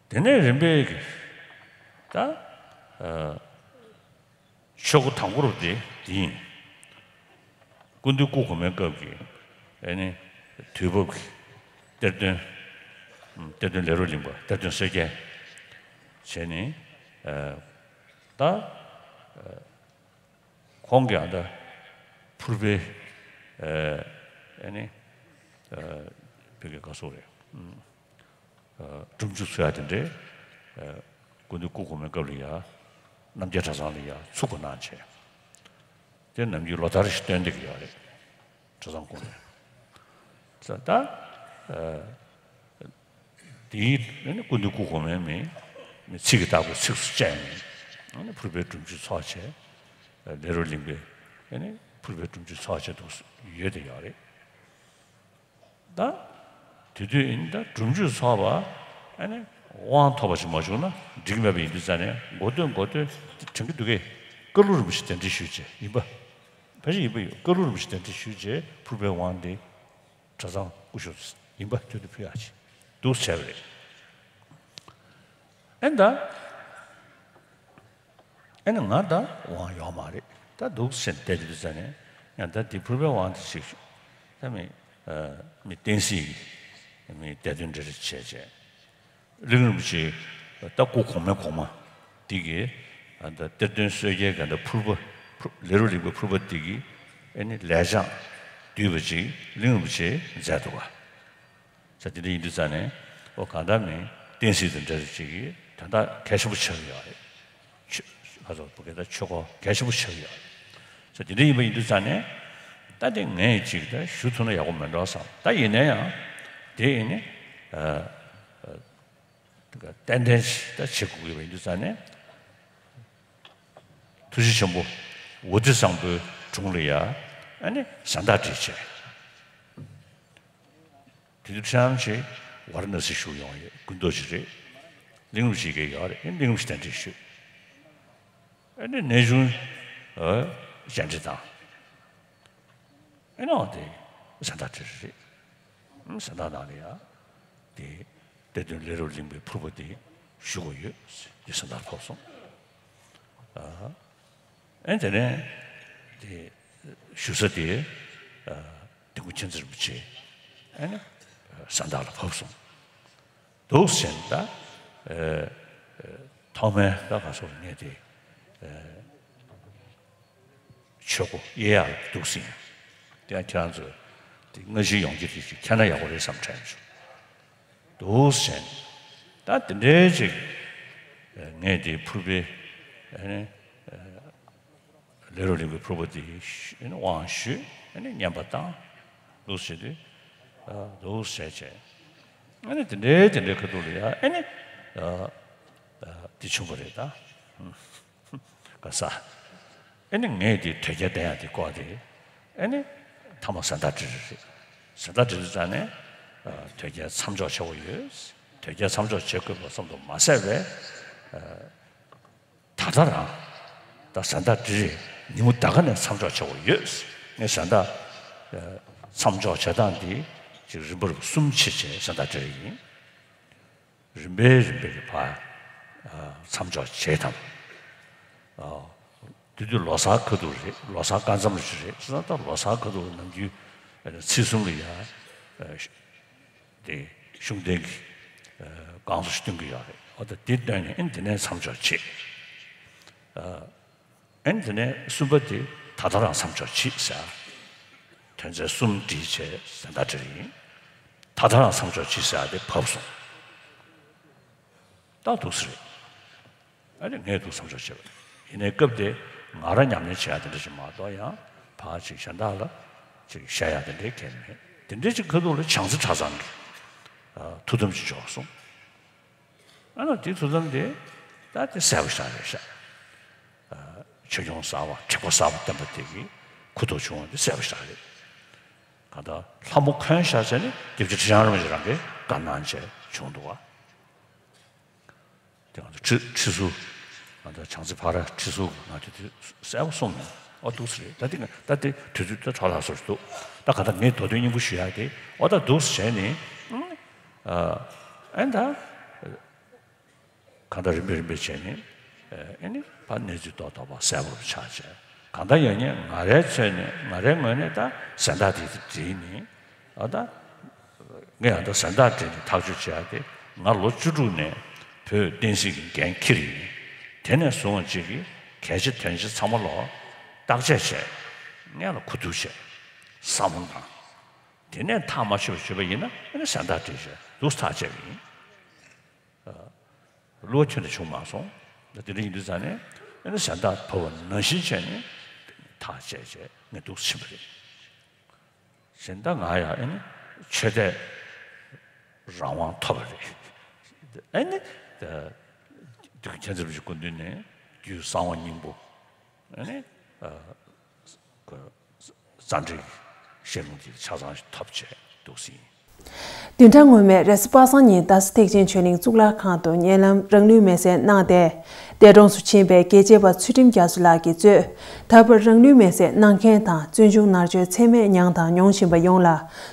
དེ་ནས་རིམ་པས་ཀྱི་ད་ཨ་ཆོས་སྐུ་དང་པོ་རུ་དེ་དེ་ཡིན། སྐུ་མདུན་སྐུ་གོང་མའི་སྐབས་ཀྱི་ཨེ་ནི་དུས་བབ་ཀྱི་གཏེར་སྟོན། གཏེར་སྟོན་ལས་རོགས་གླིང་པ་གཏེར་སྟོན་བསོད་རྒྱལ་བྱས་ནས་ཨ་ད་ཨ་ཁོང་གིས་ཨ་ད་ཕུར་པའི་ཨ་ཨེ་ནི་ཨ་བོད་ཀྱི་བཀའ་ཟུར་རེད། ཨ་སྒྲུབ་མཇུག་ཚུགས་ཡ་དེ་འདྲའི་ཨ་སྐུ་མདུན་སྐུ་གོང་མའི་སྐབས་ལ་ཡ་རྣམ་རྒྱལ་གྲྭ་ཚང་ལ་ཡ་ཚུགས་པ་གནང་བྱས། དེ་ནམ་རྒྱུན་ལོ་ལྟར་ཞིག་སྟོན་བསྡད་ཀྱི་ཡོད་རེད། གྲྭ་ཚང་སྐུ་མདུན། ད་ཨ་དེའི་ནི་སྐུ་མདུན་སྐུ་གོང་མའི་མི་མི་ཚིག་གི་བདག་པོ་ཚིགས་སུ་བཅད་ནས་ཨ་ནི་ཕུར་པའི་སྒྲུབ་མཇུག་ཚོགས་བྱས། ལས་རོགས་གླིང་པས་ཨ་ནི་ཕུར་པའི་སྒྲུབ་མཇུག་ཚོགས་བྱས་འདུག་ཡོད་དེ་ཡོད་རེད། ད་དེ་དུས་ཡིན་ད་སྒྲུབ་མཇུག་ཚོགས་པ་ཨ་ནི་དབང་ཐོབ་པ་ཞིག་མ་བྱུང་ན་འགྲིག་མེད་པ་ཡིན་དུས་ཙང་ནས་འགོ་སྟོད་འགོ་སྟོད་དྲན་གྱི་འདུག་གས། ཀ་ལུ་རིན་པོ་ཆེ་གདན་འདྲེན་ཞུས་བྱས་ཡིན་པ། ཕལ་ཆེར་ཡིན་པ་ཡོད། ཀ་ལུ་རིན་པོ་ཆེ་གདན་འདྲེན་ཞུས་བྱས་ཕུར་པའི་དབང་འདི་གྲྭ་ཚང་སྐུ་ཞབས་ཡིན་པ་དེ་དུས་ཕུལ་ཡག་ཅིག་འདུག་བྱས་པ་རེད། ཨེ་ད། ཨེ་ནི་ང་ད་དབང་ཡོད་མ་རེད། ད་འདུག་སེ་བསྡད་དུས་ཙ་ནས་ཡང་ད་འདི་ཕུར་པའི་དབང་དེ་ཞིག་ད་མི་ མི་བསྟན་སྲིད་ཀྱི་མི་གཏེར་སྟོན་འདྲ་རེ་བྱས་བྱས། གླིང་རིན་པོ་ཆེ་ད་སྐུ་གོང་མའི་གོང་མ་འདི་གིས་ད་གཏེར་སྟོན་གསོལ་རྒྱལ་ག་འདྲ་ཕུར་པ་ཕུར་ལས་རབ་གླིང་པའི་ཕུར་པ་འདི་གིས་ཨ་ནི་ལས་བྱང་བསྡུས་པ་ཅིག་གླིང་རིན་པོ་ཆེས་མཛད་འདུག་ག་ས་དེ་འདྲ་ཡིན་དུས་ཙང་ནས་ཨོ་གང་ལྟར་མིན་བསྟན་སྲིད་དང་འབྲེལ་བ་ཅིག་གིས་དོན་དག་གལ་ཆེན་པོ་ཆགས་ཀྱི་ཡོད་རེད། ཆོས་ཁ་སོགས་བུ་གའི་ད་ཆོས་སྐོར་གལ་ཆེན་པོ་ཆགས་ཀྱི་ཡོད་རེད། ས་དེ་འདྲ་ཡིན་པ་ཡིན་དུས་ཙང་ནས་ད་དེ་ངས་ཅིག་ད་ཞུ་ཐུབ་ན་ཡག་པོ་མེད་འགྲོ་བསམ། ད་ཡིན་ན་ཡང་དེ་ཡིན་ནི་ཏན་ཏན་ཅིག་ད་བྱེད་དགོས་ཀྱི་ཡོད་པ་ཡིན་དུས་ཙང་ནས། ཐུགས་རྗེ་ཆེན་པོ་ཝཱ་ཏི་བཟང་པོའི་དྲུང་ལ་ཡ་ཨ་ནི་ཟན་བརྟག་སྒྲིལ་བྱས། དེ་དུས་ཁྲི་རིན་པོ་ཆེ་ཝཱ་ར་ཎ་སི་བཞུགས་ཡོང་ཡོད། སྐུ་མདོག་ཅིག་རེད། གླིང་རིན་པོ་ཆེ་གིས་ཡོད་རེད། གླིང་རིན་པོ་ཆེ་གདན་འདྲེན་ཞུས། ཨ་ནི་གནས་ཆུང་བཅར་འདྲི་དང་། ཨ་ནི་འོ་དེ་ཟན་བརྟག་སྒྲིལ་རེད། ཟན་བརྟག་ནང་ལ་ཡ་དེ་གཏེར་སྟོན་ལས་རབ་གླིང་པའི་ཕུར་པ་དེ་བཞུགས་ཡོད། དེ་ཟན་བརྟག་ཕབ་སོང་། ཨ་ནི་དེ་ནས་དེ་བཞུགས་ས་དེ་དིལ་མགོ་མཁྱེན་བརྩེ་རིན་པོ་ཆེ་ཨ་ནི་ཟན་བརྟག་ལ་ཕབ་སོང་། འདུག་ཟེར་ད། ཐོག་མའི་ད་ག་སོགས་ངས་དེ་ཆོས་སྒོ་དབྱེ་ཡག་འདུག་ཟེར། དེ་ཡང་ཁྱེད་རང་ཚོས་དེ་སྔ་ཕྱི་ཡོང་རྒྱུ་དེ་ཅིག་མཁྱེན་ན་ཡག་པོ་རེད་བསམ་དྲན་བྱུང་། འདུག་ཟེར། ད་དེ་འདྲའི་ཅིག་ངས་དེ་ཕུར་པའི་ཨ་ནི། ལས་རབ་གླིང་པའི་ཕུར་པ་དེ་དབང་ཞུས། ཨ་ནི་བསྙེན་པ་བཏང་། འདུག་ཟེར་དུས། འདུག་ཟེར་བྱས། ཨ་ནི་དེ་འདྲའི་དེ་འདྲའི་ཁ་ཐུག་ལ་ཡ་ཨ་ནི། དེ་བྱུང་བ་རེད་ད། ག་ས། ཨ་ནི་ངས་དེ་དོལ་རྒྱལ་བསྟེན་ཡག་དེ་སྐོར་དེ། ཨ་ནི་མཐའ་མ་ཟན་བརྟག་སྒྲིལ་རེད། ཟན་བརྟག་སྒྲིལ་དུས་ཙང་ནས། དོལ་རྒྱལ་མཚམས་འཇོག་བྱེད་དགོས་ཡོད། དོལ་རྒྱལ་མཚམས་འཇོག་བྱེད་དགོས་པ་ཙམ་དུ་མ་ཟད་པའི། ད་ལྟ་རང་ད་ཟན་བརྟག་སྒྲིལ་རེད། ཉིན་མོ་ད་ག་ནས་མཚམས་འཇོག་བྱེད་དགོས་ཡོད། ངས་ཟན་བརྟག་མཚམས་འཇོག་བྱེད་སྟངས་འདི་ཅིག་རིམ་པ་རིམ་པ་གསུམ་ཕྱེ་བྱས་ཟན་བརྟག་སྒྲིལ་ཡིན། རིམ་པས་རིམ་པས་ཀྱི་བར་མཚམས་འཇོག་བྱེད་དམ། དེ་དུས་ལོ་གསར་ཁ་ཐུག་རེད། ལོ་གསར་སྐར་མཚམས་རེད། ད་ལྟ་ལོ་གསར་ཁ་ཐུག་ནམ་རྒྱུན་ཚེས་གསུམ་ལ་ཡ། དེ་ཤུགས་ལྡན་གྱི་སྒང་གསུམ་ཞིག་སྟོན་གྱི་ཡོད་རེད། འོ་ད་དེ་སྟོན་ནས་ཨེ་འདི་ནས་མཚམས་འཇོག་བྱེད། ཨེ་འདི་ནས་གསུམ་པ་དེ་ད་ལྟ་རང་མཚམས་འཇོག་བྱེད་ཟེར། དོན་ཚན་གསུམ་སྒྲིལ་བྱས་ཟན་བརྟག་སྒྲིལ་ཡིན། ད་ལྟ་རང་མཚམས་འཇོག་བྱེད་ཟེར་དེ་བབས་སོང་། ད་འདུག་སེ་རེད། ཨ་ནི་ངས་འདུག་མཚམས་འཇོག་བྱས་པ་ཡིན་ནའི་སྐབས་དེ་ང་རང་ཉམས་ལེན་བྱེད་ཡག་དེ་འདྲ་ཞིག་མ་གཏོགས་ཡང་ཕར་ཅིག་གཞན་དག་ལ་ཅིག་བཤད་ཡག་དེ་འདྲའི་གལ་མེད། དེ་འདྲའི་ཅིག་ཁ་ཐུག་ལ་བྱང་རྩེ་གྲྭ་ཚང་གི་ཐུགས་དམ་ཅིག་འཇོག་སོང་། ཨ་ནི་དེ་ཐུགས་དམ་དེ་ད་དེ་གསལ་པོ་ཞིག་རེད་ཤག་ཆོས་སྐྱོང་གསར་པ་དྲེགས་པ་གསར་པ་བསྟན་པ་དེ་གི་གུ་དོག་བྱུང་བ་དེ་གསལ་པོ་ཞིག་རེད། གང་ལྟར་ལྷ་མོ་འཁོན་བཞག་བྱས་ནས་སྐྱབས་རྗེ་ཁྲི་བྱང་རིན་པོ་ཆེ་རང་གིས་བཀའ་གནང་བྱས་བྱུང་འདུག་བ། དེ་ང་ཚོ་ཁྲི་ཁྲི་ཟུར། ང་ཚོ་བྱང་རྩེ་ཕ་ར་ཁྲི་ཟུར་ང་ཚོ་དེ་གསལ་པོ་གསུངས་ནས་ཨོ་འདུག་སེ་རེད། ད་དེ་ད་དེ་དུས་ཚོད་ད་གྲོགས་ལ་སོར་འདུག་ད་ག་ད་ངས་མདོ་དོན་སྙིང་པོ་ཞུ་ཡག་དེ་ཨོ་ད་འདུག་སེ་བྱས་ནས་ཨ་ད་གང་ལྟར་རིམ་པས་རིམ་པས་བྱས་ནས་ཨེ་ནི་ཕར་གནས་ཚུལ་རྡོག་རྡོག་པ་གསལ་པོར་ཆགས་བྱས། གང་ལྟར་ཡང་ནས་ང་རའི་ཚོད་ནས་ང་རའི་ངོས་ནས་ད་ཟན་བརྟག་དེ་བྲིས་ནས་ཨ་ད། ངས་ཡང་ད་ཟན་བརྟག་བྲིས་ནས་ཐག་གཅོད་བྱས་ཏེ་ང་ལོ་བཅུ་དྲུག་ནས་བོད་བསྟན་སྲིད་ཀྱི་འགན་འཁྱེར་ཡིན། དེ་ནས་བཟུང་བ་གཅིག་གིས་གལ་ཆེ་དོན་ཆེ་ཚང་མ་ལ་བརྟག་དཔྱད་བྱས། སྔོན་ལ་གོ་བསྡུར་བྱས། བསམ་བློ་བཏང་། དེ་ནས་ཐག་མ་ཆོད་པ་བྱས་པ་ཡིན་ན་ཨ་ནི་ཟན་བརྟག་བྲིས་བྱས་འདུག་ཐག་བཅད་པ་ཡིན། བསླུ་བ་ཁྱོན་ནས་བྱུང་མ་སོང་། ད་དེ་འདྲ་ཡིན་དུས་ཙང་ནས་ཨ་ནི་ཟན་བརྟག་བབས་པ་ནང་བཞིན་བྱས་ནས་ཐག་བཅད་བྱས་ངས་འདུག་ཕྱིན་པ་རེད། གཞན་ད་ང་ཡང་ཨ་ནི་ཆོས་དད་རང་དབང་ཐོབ་པ་རེད། ཨ་ནི་ད་དུས་ཀྱི་མཁྱེན་བརྩེ་རིན་པོ་ཆེའི་སྐུ་མདུན་ནས་རྒྱུད་གསང་བ་སྙིང་པོ་ཨ་ནི་ཨ་ཁོ་རྩ་འགྲེལ་ཞལ་ལུང་དེ་ཆ་ཚང་ཞིག་ཐོབ་བྱས་འདུག་ཟིན། བདུན་ཕྲག་སྔོན་མའི་རེས་གཟའ་པ་སངས་ཉིན་རྡ་ས་ཐེག་ཆེན་ཆོས་གླིང་གཙུག་ལག་ཁང་དུ་ཉེ་ལམ་རང་ལུས་མེར་སྲེག་གནང་སྟེ། འདས་གྲོངས་སུ་ཕྱིན་པའི་དགེ་བྱེད་པ་ཚུལ་ཁྲིམས་རྒྱ་མཚོ་ལགས་ཀྱིས་གཙོས། ད་བར་རང་ལུས་མེར་སྲེག་གནང་མཁན་དང་བཙོན་འཇུག་མནར་གཅོད་ཚད་མེད་མྱངས་དང་མྱོང་བཞིན་པ་ཡོངས་ལ་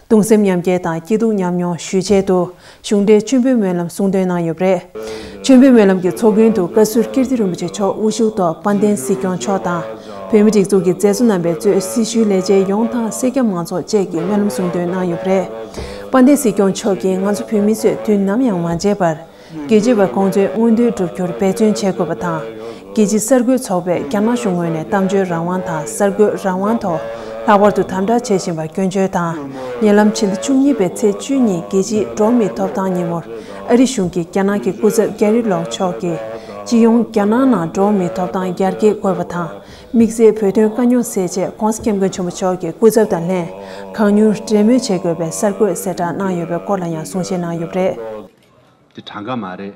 གདུང་སེམས་མཉམ་སྐྱེད་དང་སྐྱིད་སྡུག་མཉམ་མྱོང་ཞུ་ཆེད་དུ་གཞུང་འབྲེལ་མཆོད་འབུལ་སྨོན་ལམ་གསུང་འདོན་གནང་ཡོད་པ་རེད། མཆོད་འབུལ་སྨོན་ལམ་གྱི་ཚོགས་མགོན་དུ་བཀའ་ཟུར་ཀིརྟི་རིན་པོ་ཆེ་མཆོག་དབུ་བཞུགས་ཐོག་དཔལ་ལྡན་སྲིད་སྐྱོང་མཆོག་དང་། བོད་མིའི་སྒྲིག་འཛུགས་ཀྱི་མཛད་གཙོ་རྣམ་པས་གཙོས་སྲི་ཞུའི་ལས་བྱེད་ཡོངས་དང་སེར་སྐྱ་མང་ཚོགས་བཅས་ཀྱིས་སྨོན་ལམ་གསུང་འདོན་གནང་ཡོད་པ་རེད། དཔལ་ལྡན་སྲིད་སྐྱོང་མཆོག་གིས་ང་ཚོ་བོད་མི་ཚོས་དུས་ནམ་ཡང་མ་བརྗེད་པར། རྒྱལ་གཅེས་པ་ཁོང་ཚོའི་མངོན་འདོད་བསྒྲུབ་རྒྱུར་འབད་བརྩོན་བྱེད་དགོས་པ་དང་། རྒྱལ་སྤྱིའི་གསར་འགོད་ཚོགས་པས་རྒྱ་ནག་གཞུང་ངོས་ནས་གཏམ་བརྗོད་རང་དབང་དང་གསར་འགོད་རང་དབང་ཐོག་ལྷག་པར་དུ་དམ་དྲག་བྱེད་བཞིན་པར་སྐྱོན་བརྗོད་དང་། ཉེ་ལམ་ཕྱི་ཟླ་བཅུ་གཉིས་པའི་ཚེས་བཅུ་གཉིས་རྒྱལ་སྤྱིའི་འགྲོ་བ་མིའི་ཐོབ་ཐང་ཉིན་མོར་ཨ་རི་གཞུང་གིས་རྒྱ་ནག་གི་སྐུ་ཚབ་གྷེ་རི་ལོག་མཆོག་གིས་སྤྱི་ཡོངས་རྒྱ་ནག་ནང་འགྲོ་བ་མིའི་ཐོབ་ཐང་ཡར་རྒྱས་དགོས་པ་དང་། དམིགས་བསལ་བོད་དོན་དཀའ་རྙོག་སེལ་ཆེད་༸གོང་ས་༸སྐྱབས་མགོན་ཆེན་པོ་མཆོག་གི་སྐུ་ཚབ་དང་ལྷན་གང་མྱུར་གྲོས་མོལ་བྱེད་དགོས་པའི་གསར་འགོད་གསལ་བསྒྲགས་གནང་ཡོད་པའི་སྐོར་ལ་ཡང་གསུང་བཤད་གནང་ཡོད་པ་རེད། དེ་གྲངས་ཀ་མ་རེད།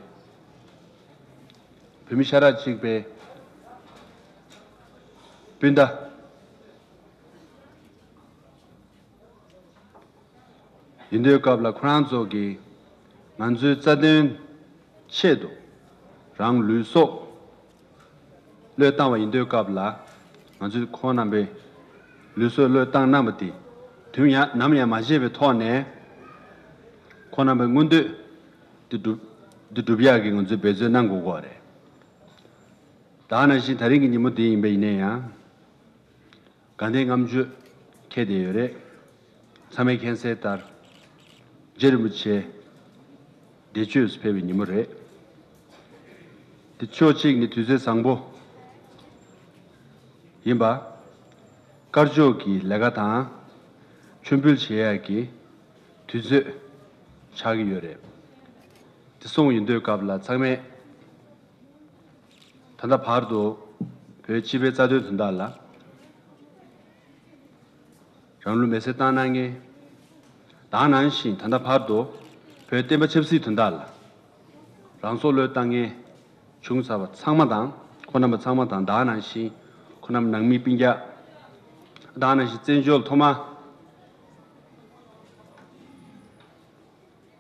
བོད་མི་ཤ་ཁྲག་གཅིག་པའི་སྤུན་ཟླ་ཡིན་དུས་སྐབས་ལ། ཁོ་རང་ཚོ་གིས་ང་ཚོའི་རྩ་དོན་ཆེད་དུ་རང་ལུས་སྲོག་བློས་བཏང་བ་ཡིན་དུས་སྐབས་ལ། ང་ཚོས་ཁོང་རྣམ་པའི་ལུས་སྲོག་བློས་བཏང་གནང་བ་དེ་དུས་ཡང་ནམ་ཡང་མ་བརྗེད་པའི་ཐོག་ནས། ཁོང་རྣམ་པའི་མངོན་འདོད་དེ་སྒྲུབ་དེ་སྒྲུབ་ཡག་གི་ང་ཚོས་འབད་བརྩོན་གནང་དགོས་ཀྱི་རེད། ད་ནང་བཞིན་ད་རིང་གི་ཉིན་མོ་དེ་ཡིན་པ་ཡིན་ན་ཡང་། དགའ་ལྡན་ལྔ་མཆོད་འཁེལ་བསྡད་ཡོད་རེད། ཚང་མས་མཁྱེན་གསལ་ལྟར། རྗེ་རིན་པོ་ཆེ་བདེ་མཆོད་ཕེབས་པའི་ཉིན་མོ་རེད། དེ་ཕྱོགས་གཅིག་ནས་དུས་ཚོད་བཟང་པོ་ཡིན་པ། དཀར་ཕྱོགས་ཀྱི་ལས་ཀ་དང་མཆོད་འབུལ་བྱེད་ཡག་གི་དུས་ཚོད་ཆགས་ཀྱི་ཡོད་རེད། དེ་སོང་ཡིན་དུས་སྐབས་ལ་ཚང་མས། ད་ལྟ་བར་དུ་བོད་སྤྱི་པའི་རྩ་དོན་དོན་དག་ལ་རང་ལུས་མེར་སྲེག་བཏང་གནང་མཁན། ད་ག་ནང་བཞིན་ད་ལྟ་བར་དུ་བོད་བསྟན་པ་ཆབ་སྲིད་དོན་དག་ལ་རང་སྲོག་བློས་བཏང་མཁན་བྱུང་ཚར་བ་ཚང་མ་དང་། ཁོང་རྣམ་པ་ཚང་མ་དང་། ད་ག་ནང་བཞིན་ཁོང་རྣམ་ནང་མི་སྤུན་ཀྱག་ད་ག་ནང་བཞིན་བཙན་བྱོལ་ཐོག་མ།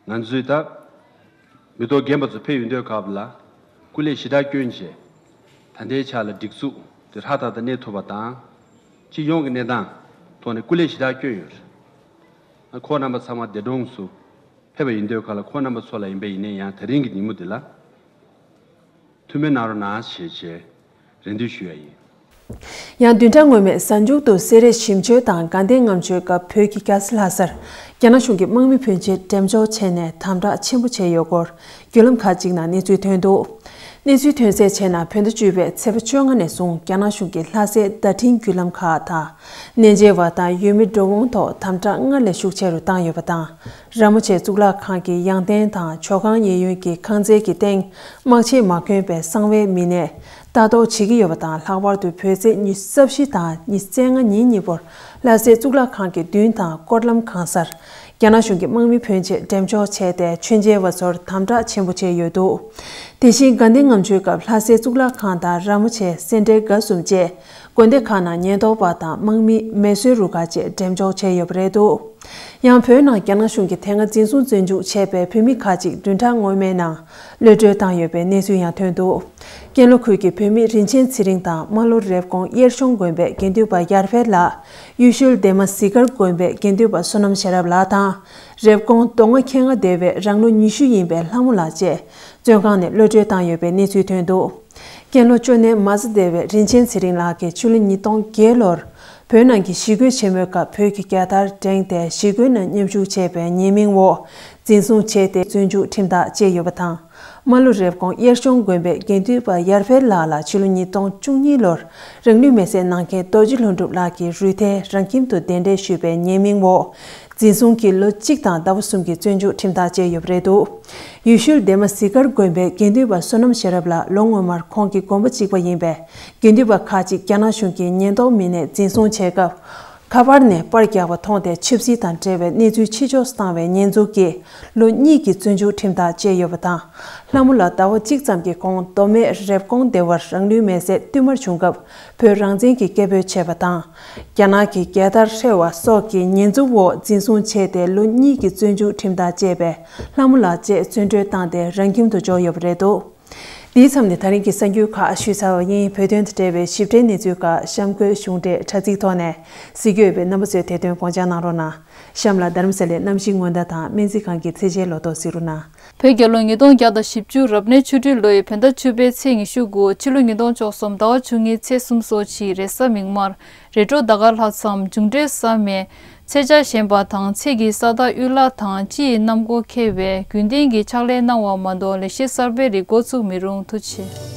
ང་ཚོས་ད་མི་ཐོག་རྒན་པ་ཚོ་ཕེབས་ཡོང་དུས་སྐབས་ལ་སྐུ་ལས་ཞེ་དྲག་བསྐྱོན་བྱས། ད་ལྟའི་ཆ་ལ་སྒྲིག་འཛུགས་དེ་ཧྲག་ཐག་ཏུ་གནས་ཐུབ་པ་དང་། སྤྱི་ཡོངས་ཀྱི་གནས་སྟངས་ཐོག་ནས་སྐུ་ལས་ཞེ་དྲག་བསྐྱོན་ཡོད་རེད། ཁོང་རྣམ་པ་ཚང་མ་འདས་གྲོངས་སུ་ཕེབས་པ་ཡིན་དུས་སྐབས་ལ། ཁོང་རྣམ་པ་ཚོ་ལ་ཡིན་པ་ཡིན་ན་ཡང་། དེ་རིང་གི་ཉིན་མོ་འདི་ལ་ཐུགས་སྨོན་གནང་རོགས་གནང་ཞེས་བྱས་རེ་འདུན་ཞུ་ཡ་ཡིན། ཡང་བདུན་ཕྲག་སྔོན་མའི་གཟའ་མཇུག་ཏུ་སེ་ར་བྱེས་མཆོད་དང་དགའ་ལྡན་ལྔ་མཆོད་སྐབས་བོད་ཀྱི་རྒྱལ་ས་ལྷ་སར་རྒྱ་ནག་གཞུང་གི་དམག་མི་ཕོན་ཆེ་འགྲེམས་འཇོག་བྱས་ནས་དམ་དྲག་ཆེན་པོ་བྱས་ཡོད་སྐོར་བརྒྱུད་ལམ་ཁག་ཅིག་ནང་གནས་ཚུལ་ཐོན་འདུག་གནས་ཚུལ་ཐོན་གསལ་བྱས་ན། བོད་ཟླ་བཅུ་པའི་ཚེས་པ་བཅོ་ལྔ་ནས་བཟུང་རྒྱ་ནག་གཞུང་གིས་ལྷ་སའི་བརྡ་འཕྲིན་བརྒྱུད་ལམ་ཁག་དང་། གནས་མཇལ་བ་དང་ཡུལ་མི་འགྲོ་འོང་ཐོག་དམ་དྲག་སྔར་ལས་ཤུགས་ཆེ་རུ་བཏང་ཡོད་པ་དང་། ར་མོ་ཆེ་གཙུག་ལག་ཁང་གི་ཡང་སྟེང་དང་ཇོ་ཁང་གཡས་གཡོན་གྱི་ཁང་བརྩེགས་ཀྱི་སྟེང་དམག་ཆས་མ་གྱོན་པའི་གསང་བའི་མི་སྣས་ལྟ་རྟོག་བྱེད་ཀྱི་ཡོད་པ་དང་། ལྷག་པར་དུ་བོད་ཚེས་ཉི་ཤུ་རྩ་བཞི་དང་ཉི་ཤུ་རྩ་ལྔ་ཉིན་གཉིས་པོར་ལྷ་སའི་གཙུག་ལག་ཁང་གི་མདུན་དང་སྐོར་ལམ་གང་སར་རྒྱ་ནག་གཞུང་གི་དམག་མི་ཕོན་ཆེ་འགྲེམས་འཇོག་བྱས་ཏེ། མཆོད་མཇལ་བ་ཚོར་དམ་དྲག་ཆེན་པོ་བྱས་ཡོད་འདུག་དེ་བཞིན་དགའ་ལྡན་ལྔ་མཆོད་སྐབས་ལྷ་སའི་གཙུག་ལག་ཁང་དང་ར་མོ་ཆེ། སེ་འབྲས་དགའ་གསུམ་བཅས་དགོན་སྡེ་ཁག་ནང་ཉེན་རྟོག་པ་དང་དམག་མི་མེ་གསོད་རུ་ཁག་བཅས་འགྲེམས་འཇོག་བྱས་ཡོད་པ་རེད་འདུག་ཡང་བོད་ནང་རྒྱ་ནག་གཞུང་གིས་དེ་སྔ་འཛིན་བཟུང་བཙོན་འཇུག་བྱས་པའི་བོད་མི་ཁག་ཅིག་བདུན་ཕྲག་སྔོན་མའི་ནང་གློད་གྲོལ་བཏང་ཡོད་པའི་གནས་ཚུལ་ཡང་ཐོན་འདུག་ཀན་ལྷོ་ཁུལ་གྱི་བོད་མི་རིན་ཆེན་ཚེ་རིང་དང་རྨ་ལྷོ་རེབ་གོང་གཡས་གཤོང་དགོན་པའི་དགེ་འདུན་པ་ཡར་འཕེལ་ལགས། གཡུ་ཤུལ་ལྡན་མ་གཟིག་དཀར་དགོན་པའི་དགེ་འདུན་པ་བསོད་ནམས་ཤེས་རབ་ལགས་དང་། རེབ་གོང་མདོ་སྔགས་མཁྱེན་ལྔ་སྡེ་བའི་རང་ལོ་ཉི་ཤུ་ཡིན་པའི་ལྷ་མོ་ལགས་བཅས་བཙོན་ཁང་ནས་གློད་གྲོལ་བཏང་ཡོད་པའི་གནས་ཚུལ་ཐོན་འདུག་ཀན་ལྷོ་ཅོ་ནེ་མ་ས་སྡེ་བའི་རིན་ཆེན་ཚེ་རིང་ལགས་ཀྱིས་ཕྱི་ལོ་ཉིས་སྟོང་བརྒྱད་ལོར་བོད་ནང་གི་ཞི་རྒོལ་ཆེན་མོའི་སྐབས་བོད་ཀྱི་རྒྱལ་དར་བསྒྲེངས་ཏེ། ཞི་རྒོལ་ནང་མཉམ་ཞུགས་བྱས་པའི་ཉེས་མིང་འོག་འཛིན་བཟུང་བྱས་ཏེ། བཙོན་འཇུག་ཁྲིམས་ཐག་བཅད་ཡོད་པ་དང་། རྨ་ལྷོ་རེབ་གོང་གཡས་གཤོང་དགོན་པའི་དགེ་འདུན་པ་ཡར་འཕེལ་ལགས་ལ་ཕྱི་ལོ་ཉིས་སྟོང་བཅུ་གཉིས་ལོར་རང་ལུས་མེར་སྲེག་གནང་མཁན་རྡོ་རྗེ་ལྷུན་གྲུབ་ལགས་ཀྱི་རུས་ཐལ་རང་ཁྱིམ་དུ་གདན་འདྲེན་ཞུས་པའི་ཉེས་མིང་འོག་འཛིན་བཟུང་གིས་ལོ་གཅིག་དང་ཟླ་བ་གསུམ་གྱི་བཙོན་འཇུག་ཁྲིམས་ཐག་བཅད་ཡོད་པ་རེད་འདུག་ཡུལ་ཤུལ་ལྡན་མ་གཟིག་དཀར་དགོན་པའི་དགེ་འདུན་པ་བསོད་ནམས་ཤེས་རབ་ལགས་ལོ་སྔོན་མར་ཁོང་གི་དགོན་པ་གཅིག་པ་ཡིན་པའི་དགེ་འདུན་པ་ཁག་ཅིག་རྒྱ་ནག་གཞུང་གི་ཉེན་རྟོག་མི་སྣས་འཛིན་བཟུང་བྱས་སྐབས། ཁ་པར་ནས་པར་རྒྱག་པ་མཐོང་སྟེ། ཆབ་སྲིད་དང་འབྲེལ་བའི་གནས་ཚུལ་ཕྱི་ཕྱོགས་སུ་བཏང་བའི་ཉེས་འཛུགས་ཀྱིས་ལོ་གཉིས་ཀྱི་བཙོན་འཇུག་ཁྲིམས་ཐག་བཅད་ཡོད་པ་དང་། ལྷ་མོ་ལགས་ཟླ་བ་གཅིག་ཙམ་གྱི་གོང་མདོ་སྨད་རེབ་གོང་སྡེ་བར་རང་ལུས་མེར་སྲེག་བསྟུད་མར་བྱུང་སྐབས། བོད་རང་བཙན་གྱི་སྐད་འབོད་བྱས་པ་དང་། རྒྱ་ནག་གི་རྒྱལ་དར་འཕྲོག་པ་སོགས་ཀྱི་ཉེས་འཛུགས་འོག་འཛིན་བཟུང་བྱས་ཏེ། ལོ་གཉིས་ཀྱི་བཙོན་འཇུག་ཁྲིམས་ཐག་བཅད་པའི་ལྷ་མོ་ལགས་བཅས་བཙོན་གྲོལ་བཏང་སྟེ། རང་ཁྱིམ་དུ་འབྱོར་ཡོད་པ་རེད་འདུག་འདིའི་མཚམས་ནས་ད་རིང་གི་གསར་འགྱུར་ཁག་ཞུས་ཚར་བ་ཡིན། བོད་དོན་དང་འབྲེལ་བའི་ཞིབ་ཕྲའི་གནས་ཚུལ་ཁག་གཤམ་འཁོད་གཞུང་འབྲེལ་དྲ་ཚིགས་ཐོག་ནས་གཟིགས་ཀྱི་ཡོད་པས། རྣམ་པ་ཚོས་དེ་དོན་དགོངས་འཇགས་གནང་རོགས་གནང་། གཤམ་ལ་རྡ་རམ་ས་ལའི་གནམ་གཤིས་སྔོན་བརྡ་དང་སྨན་རྩིས་ཁང་གི་ཚད་འཇལ་ལོ་ཏོག་གཟིགས་རོགས་གནང་། བོད་རྒྱལ་ལོ་ཉིས་སྟོང་བརྒྱ་དང་བཞི་བཅུ་རབ་གནས་ཆུ་སྦྲུལ་ལོའི་བོད་ཟླ་བཅུ་པའི་ཚེས་ཉི་ཤུ་དགུ། ཕྱི་ལོ་ཉིས་སྟོང་བཅུ་གསུམ་ཟླ་བ་བཅུ་གཉིས་ཚེས་གསུམ་སོ་གཅིག་རེས་གཟའ་མིག་དམར། རེས་འགྲོགས་ཟླ་སྐར་ལྷག་མཚམས། འབྱུང་འཕྲོད་གཟའ་སྨེ། ཚེས་ཆ་གཞན་པ་དང་ཚེས་ཀྱི་ས་བདག་དབུལ་ལ་དང་སྤྱི་ཡི་གནམ་སྒོ་ཁེལ་བས་རྒྱུན་ལྡན་གྱི་ཕྱག་ལས་གནང་བ་མ་གཏོགས་ལས་གཞི་གསར་པའི་རིགས་འགོ་ཚུགས་མི་རུང་། ཐུགས་རྗེ་ཆེ།